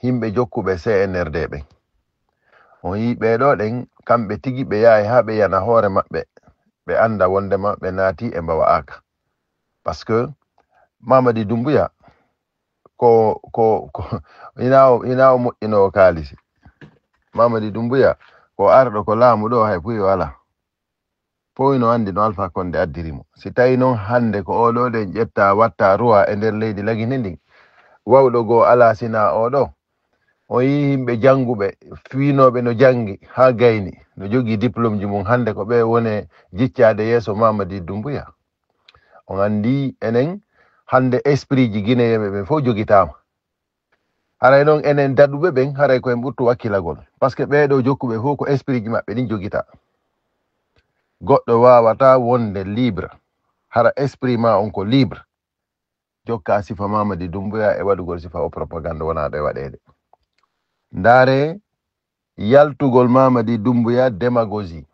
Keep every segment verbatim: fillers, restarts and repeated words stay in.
himɓe jokkuɓe C N R D ɓen. On yii ɓee ɗoo ɗen, kamɓe tigi ɓe yahay haa ɓe yana hoore maɓɓe, ɓe annda wonndema ɓe naati e mbawa aaka. Parce que Mamadi Doumbouya ko, ko, ko ina o, ina o moƴƴinoowo kaalisi. Mamadi Doumbouya ko arɗo ko laamu ɗoo, hay puy o alaa. Fof ino anndi no Alpha Condé addiri mo. Si tawi noon hannde ko oo ɗoo ɗen ƴetta watta roi e nder leydi Lagine ndin, wawɗo goo alaa sina oo ɗoo. On yii yimɓe jannguɓe, fiinooɓe no janngi haa gayni, no jogii diplôme ji mum, hannde ko ɓe woni jiccaade yeeso Mamadi Doumbouya. On anndi enen hannde esprit ji Guinéen ɓe ɓen fof jogitaama. Haray noon enen daɗuɓe ɓen, haray ko en ɓurtu wakkilagol. Parce que ɓee ɗoo jokkuɓe fof ko esprit ji maɓɓe ɗin jogita. Goɗɗo waawata wonde libre. Hara esprit ma on ko libre. Jokka sifa Mamadi Doumbouya e waɗugol sifa o propagande wonaaɗo e waɗeede. Ndaare yaltugol Mamadi Doumbouya démagogie.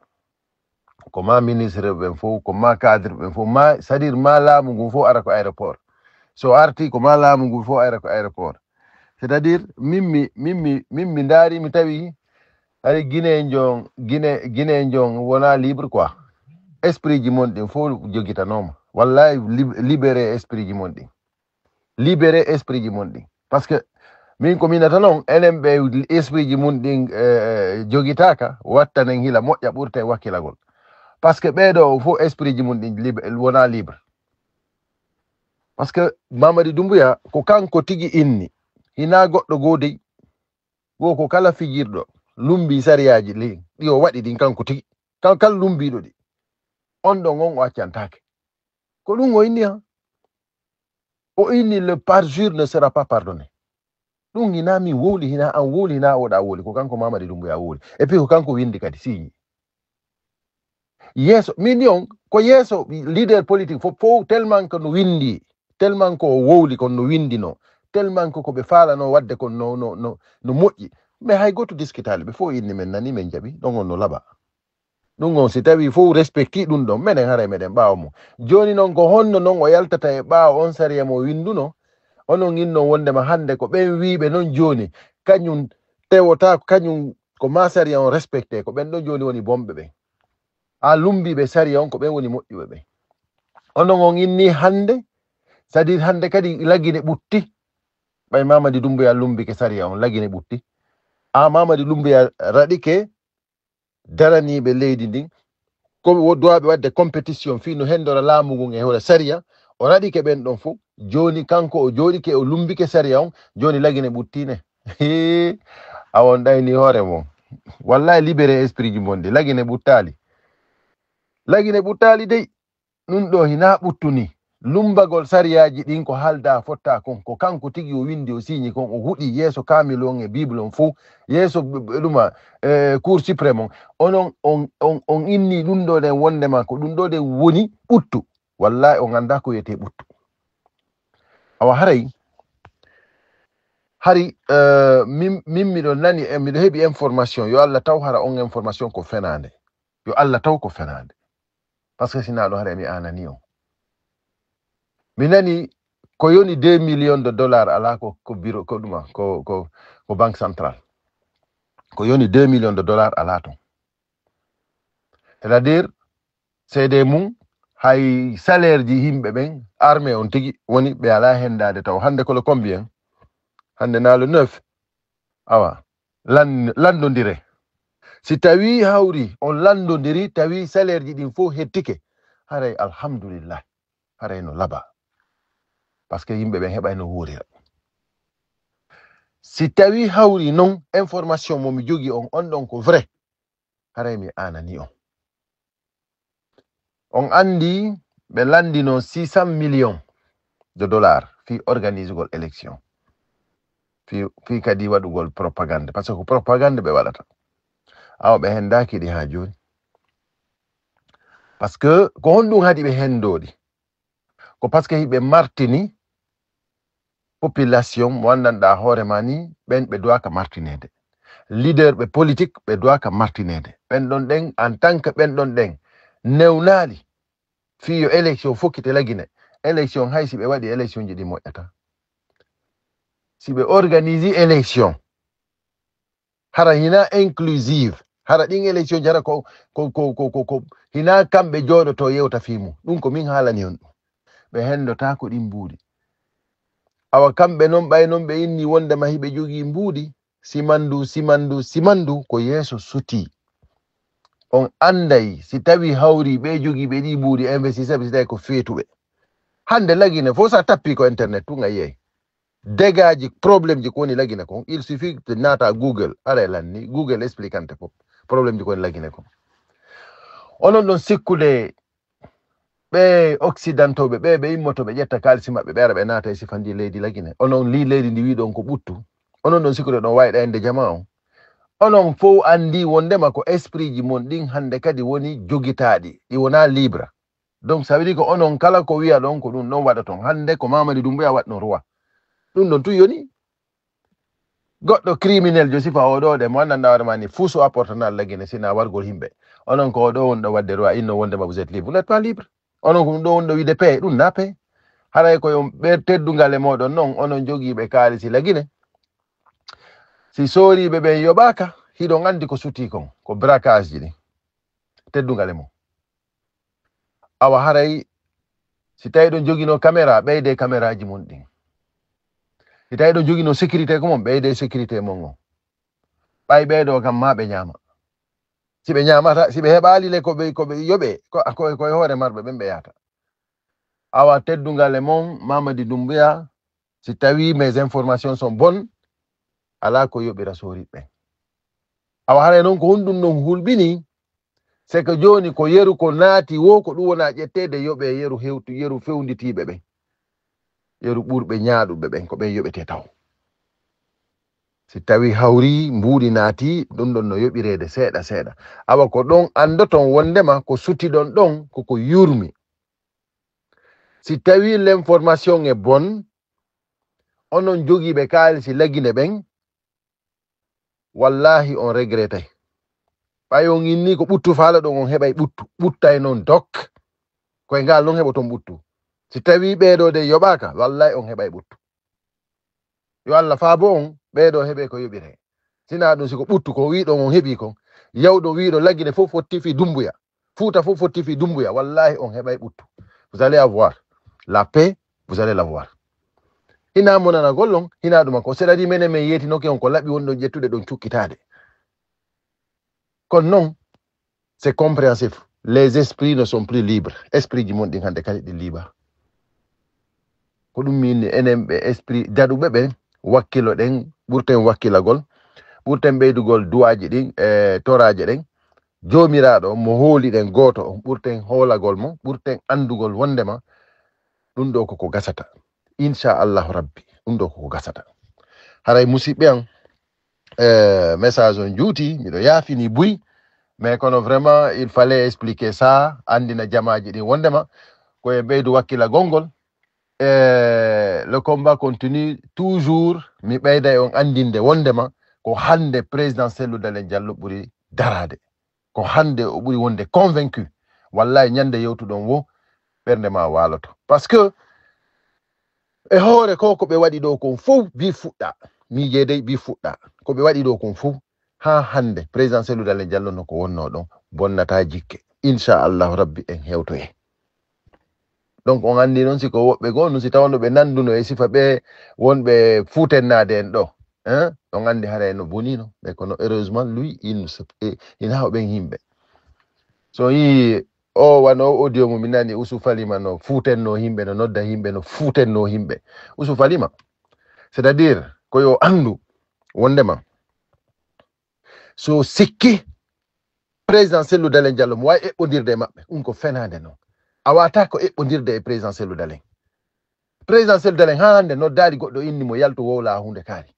Ko ma ministre ɓen fof, ko ma cadre ɓen fof, ma, c'est-à-dire ma laamu ngun fof ara ko aéroport. So arti ko ma laamu ngun fof ara ko aéroport. C'est-à-dire min mi, min mi, min mi ndaari mi tawi hari Guinéen jon, Guiné, Guinéen jon wona libre quoi. Esprit ji mon ɗin fof jogitanooma. Wallahi lib-, libéré esprit ji mon ɗin. Libéré esprit ji mon ɗin. Parce que min ko minata noon, enen ɓe esprit ji mun ɗin, eh, jogitaaka, wattanen hila moƴƴa ɓurte wakkilagol. Parce que ɓee ɗoo fof esprit ji mun ɗin lib-, wona libre. Parce que Mamadi Doumbouya ko kanko tigi inni, hinaa goɗɗo goo dey. Wo ko kala fijirɗo lumbi sariyaaji ɗi, ɗi o waɗi ɗin kanko tigi. Kan-, kala lumbiiɗo ɗi, on ɗon on o accantaake. Ko ɗum o inni han. O inni le parjure ne sera pas pardonné. Ɗum hinaa min wowli, hinaa an wowli, hinaa oɗa wowli. Ko kanko Mamadi Doumbouya wowli. Et puis ko kanko windi kadi, signé. Yeeso, min ni on, ko yeeso leader politique fof, fof tellement que no windi, tellement que o wowli kon no windino, tellement que ko ɓe faalano waɗde kon no, no, no, no moƴƴi. Mais hay gooto diskitaali, ɓe fof inni men nani, men jaɓi, ɗon on no laɓa. Ɗum on si tawi fof respecti ɗum ɗon, menen haray meɗen ɓaawo mum. Jooni noon ko honno noon o yaltata e ɓaawo on sariya mo winduno? Onon innon wondema hannde ko ɓen wiiɓe noon jooni, kañum tewota, kañum ko ma sariya on respecte, ko ɓen ɗon jooni woni bonɓe ɓen. A lumbiiɓe sariya on ko ɓen woni moƴƴuɓe ɓen. Onon on inni hannde, c'est-à-dire hannde kadi Lagine ɓutti. Ɓay Mamadi Doumbouya lumbike sariya on, Lagine ɓutti. A Mamadi Doumbouya raɗike daraniiɓe leydi ndin, ko wo-, duwaaɓe waɗde compétition fii no hendora laamu ngun e hoore sariya, o raɗike ɓen ɗon fof. Jooni kanko o jooɗike, o lumbike sariya on, jooni Lagine ɓuttine. Hee, a on ɗayni hoore mon. Wallahi, libéré esprit ji mon ɗi. Lagine ɓuttaali. Lagine ɓuttaali dey. Ɗum ɗo hinaa ɓuttu ni. Lumbagol sariyaaji ɗin ko haaldaa fotta kon, ko kanko tigi o windi, o siñi kon, o huɗi yeeso kaamil on e Bible on fof, yeeso b-, b-, ɗuma, eh, Cour suprême on. Onon on, on, on inni ɗum ɗo ɗen wondema ko ɗum ɗo ɗen woni ɓuttu. Wallahi on anndaa ko wiyetee ɓuttu. Awa haray, hari, eh, min, min miɗo nani, eh, miɗo heɓi information, yo Allah taw hara on information ko fenaande. Yo Allah taw ko fenaande. Parce que sinaa ɗum haray mi aanani on. Mi nani ko yoni deux millions de dollars alaa ko, ko bureau, ko ɗuma, ko, ko, ko banque centrale. Ko yoni deux millions de dollars alaa ton. C'est-à-dire, seede mum, hay salaire ji yimɓe ɓen, armée on tigi woni ɓe alaa hendaade taw. Hannde ko le combien? Hannde na le neuf. Awa, lan-, lanndondire. Si tawi hawri, on lanndondiri, tawi salaire ji ɗin fof hettike, haray alhamdulillah, haray no laba. Parce que yimɓe ɓen heɓay no wuurira. Si tawi hawri non, information mo mi jogi on, on ɗon ko vrai, haray mi aanani on. On anndi ɓe lanndino six cent millions de dollars fii organisugol élection. Fii, fii kadi waɗugol propagande, parce que ko propagande ɓe waɗata. Awa ɓe hendaaki ɗi haa jooni. Parce que ko honɗum haɗi ɓe hendoo ɗi? Ko parce que hiɓe martini population mo anndanɗaa hoore ma ni, ɓen ɓe duwaaka martineede. Leader ɓe politique ɓe duwaaka martineede. Ɓen ɗon ɗen, en tant que ɓen ɗon ɗen, newnaali fii yo élection fokkite Lagine. Élection hay si ɓe waɗi élection ji ɗi moƴƴata. si ɓe organisi élection, hara hina inclusive, hara ɗin élection ji hara ko, ko, ko, ko, ko, ko hina kamɓe jooɗoto yewta fii mum. Ɗum ko min haalani on ɗum. Ɓe hendotaako ɗin mbuuɗi. Awa kamɓe non, ɓay non ɓe inni wondema hiɓe jogii mbuuɗi, simandu, simandu, simandu, ko yeeso sutii. On anday si tawi hawri ɓe jogii ɓe ɗi mbuuɗi investisseur, si tawi ko feetuɓe. Hande Lagine fof sa tappi ko internet tun a yiyay. Dégâts ji, problème ji ko woni Lagine kon, il suffit de naata Google, ara e lanni, Google expliquante fof. Problème ji ko woni Lagine kon. Onon ɗon sikkude ɓe occidentaux ɓe, ɓe, ɓe immoto ɓe ƴetta kaalisi maɓɓe, ɓe ara ɓe naata e sifa ndi leydi Lagine. Onon li leydi ndi wiɗon ko ɓuttu. Onon ɗon sikkude ɗon wawi ɗayande jama on. Onon fof andi wondema ko esprit ji mon ɗin hande kadi woni jogitaaɗi, ɗi wona libre. Donc ça veut dire que onon kala ko wiya ɗon ko ɗum ɗon waɗa ton. Hande ko Mamadi Doumbouya waɗ ɗon roi. Ɗum ɗon tun yoni goɗɗo criminel jo sifa oɗo de mo annanɗa hoore ma ni fuu so apportana Lagine sina wargol himɓe. Onon ko oɗo wonɗo wadde roi inno wondema vous êtes libre. Vous n'êtes pas libre. Onon ko ɗum ɗo wonɗo wiide paix, ɗum na paix. Haray ko yo ɓe teddungal e moɗon non, onon jogiiɓe kaalisi Lagine. Si sooriiɓe ɓen yoɓaaka, hiɗon andi ko sutii kon, ko braquage ji ɗin. Teddungal e mo. Awa haray, si tawi ɗon jogino caméra, ɓeyde caméraji mon ɗin. Si tawi ɗon jogino sécurité ko mon, ɓeyde sécurité mon on. Ɓay ɓeydo kam ma ɓe ñaama. Si ɓe ñaamata, si ɓe heɓaali le ko ɓe, ko ɓe yoɓe, ko, ko, ko e hoore marɓe ɓen ɓe yaata. Awa teddungal e mon, Mamadi Doumbouya, si tawi mes informations sont bonnes, ala ko yoɓira sooriiɓe ɓen. Awa haray non ko honɗum non hulɓini, c'est que jooni ko yeru ko naati wo ko ɗum wona ƴetteede yoɓe yeru hewtu, yeru fewnditiiɓe ɓen. Yeru ɓurɓe ñaaɗuɓe ɓen, ko ɓen yoɓete taw. Si tawi hawri mbuuɗi naati, ɗum ɗon no yoɓireede seeɗa seeɗa. Awa ko ɗon anndoton wondema ko sutiɗon ɗon koko yurmi. Si tawi l'information est bonne, onon jogiiɓe kaalisi Lagine ɓen, wallahi on regretay. Ɓay on inni ko ɓuttu faala ɗon, on heɓay ɓuttu. Ɓuttay non dok. Koye ngal non heɓoton ɓuttu. Si tawi ɓeeɗo de yoɓaaka, wallahi on heɓay ɓuttu. Yo Allah faabo on, ɓeeɗo heɓe ko yoɓire. Sina ɗum si ko ɓuttu ko wiɗon on heɓi kon. Yawɗo wiɗo Lagine fof fotti fii Dumbuya. Fuuta fof fotti fii Dumbuya. Wallahi on heɓay ɓuttu. Vous allez avoir la paix, vous allez l'avoir. Hina monanagol on, hina ɗuma ko. C'est-à-dire menen men yeetinoke on ko laɓi wonɗon ƴettude ɗon cukkitaade. Kono non, c'est compréhensif. Les esprits ne sont plus libres. Esprit ji mon ɗin hannde kadi ɗi liba. Ko ɗum min enen ɓe esprit daɗuɓe ɓe wakkilo ɗen, ɓurten wakkilagol, ɓurten ɓeydugol duwaaji ɗin e toraaje ɗen. Joomiraaɗo mo hooli ɗen gooto on, ɓurten hoolagol mo, ɓurten anndugol wondema ɗum ɗo koko gasata. Inchallahu Rabbi, ɗum ɗo koko gasata. Haray musidɓe an, eh, message on juuti, miɗo yaafini buy, mais kono vraiment, il fallait expliquer ça, anndina jamaaji ɗin wondema, ko e ɓeydu wakkilagol ngol. Eh, le combat continue toujours, mi ɓeyday on anndinde wondema, ko hannde président Cellou Dalein Diallo ɓuri daraade. Ko hannde o ɓuri wonde convaincu. Wallahi, ñande yewtuɗon wo, ɓernde ma waaloto. Parce que e hoore ko, ko ɓe waɗi ɗo kon fof, bi fuɗɗa. Miije dey, bi fuɗɗa. Ko ɓe waɗi ɗo kon fof, haa hannde, président Cellou Dalein Diallo no ko wonno ɗon, bonnata jikke. Inchallahu Rabbi, en hewtoye. Donc, on anndi noon, si ko woɓɓe goo, no si tawno ɓe nannduno e sifa ɓe wonɓe fuutennaade en ɗo. Hein? On anndi haray no bonino. Mais kono heureusement, lui, il nous, eh, ina haw ɓen yimɓe. So yii o wano o audio mo mi nani Usu Falima no fuutenno yimɓe, no nodda yimɓe, no fuutenno yimɓe. Usu Falima, c'est-à-dire, ko yo anndu wondema, so sikki président Cellou Dalein Diallo mo wawi eɓɓodirde e maɓɓe, ɗum ko fenaande noon. A wata ko eɓɓodirde e président Cellou Dalein. Président Cellou Dalein haa hannde noddaali goɗɗo inni mo yaltu wowla huunde kaari.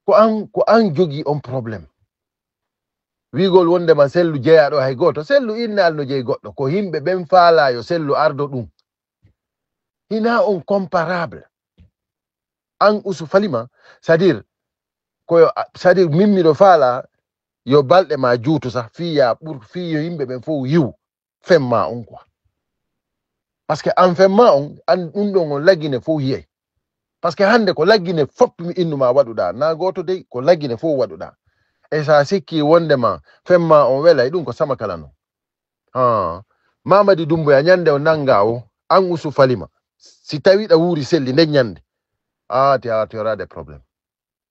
Ko an, ko an jogii on problème. Wiigol wondema Cellou jeyaaɗo hay gooto. Cellou innaali no jeyi goɗɗo. Ko yimɓe ɓen faalaa yo Cellou ardo ɗum. Hina on comparable. An Usu Falima, c'est-à-dire, ko yo, c'est-à-dire, min miɗo faala yo balɗe ma juutu sah, fii ya ɓur, fii yo yimɓe ɓen fof yiw, femma on quoi. Parce que an femma on, an ɗum ɗon on Lagine fof yiyay. Parce que hannde ko laggine fof mi innuma waɗuɗa na gooto dey ko laggine fof waɗuɗa. E sa sikki wondema femma on welay ɗum ko sama kala non. Ah. Mamadi Dumbuya ñande o nannga o an usu falima si tawi ɗa wuuri selli nden ñande a ti a ti ora des problèmes.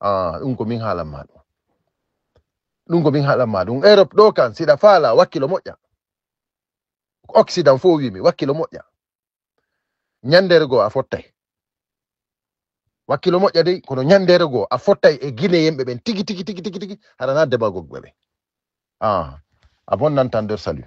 Ah, ɗum ko min haalan ma ɗum. Ɗum ko min haalan ma ɗum. Europe ɗo kan siɗa faala wakkilo moƴƴa. Occident fof wimi wakkilo moƴƴa. Ñandere goo a fottay. Wakkilo moƴƴa dey kono ñandere goo a fottay e guinéen ɓe ɓen tigi tigi tigi tigi tigi haɗana démagogue ɓe ɓe. Ah, a bonnan tan nder salut.